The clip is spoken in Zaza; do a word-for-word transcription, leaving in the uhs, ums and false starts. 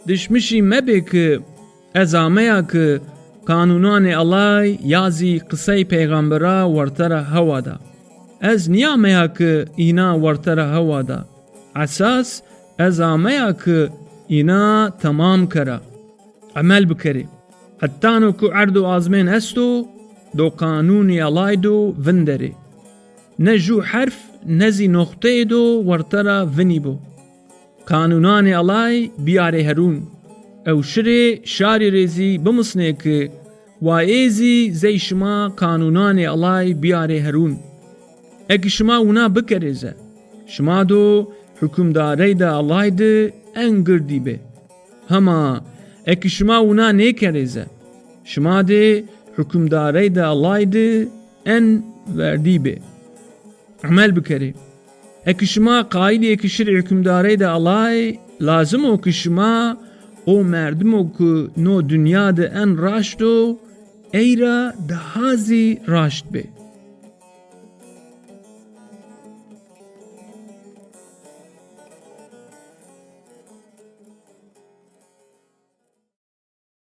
Dişmişî mebê ki ez ameya ki qanûnanê Ellay ya zî qisey peyxambera werte ra hewa da. Ez nîyameya ki îna werte ra hewa da. Esas ez ameya ki îna temam kera, emel bikerê. Hetano ku erd û azmên esto, do qanûnê Ellay do vinderê. Ne jû herf ne zî noxteyê do werte ra vinî bo. Qanûnanê Ellay bîyarê herûn. Ew şirê şarî rê zî bimisnê ki wa ê zî zey şima qanûnanê Ellay bîyarê herûn. Eki şima wina bikerê ze, şima do hukimdareyda Ellay di en girdî bê. Hema eki şima wina nêkerê ze, şima dê hukimdareyda Ellay di en verdî bê. Emel bikerê. Eki şima qayilî eki şirê hukimdareyda Ellay, lazim o ki şima o merdimo ki no dinya di en raşt o, ey ra daha zî raşt bê.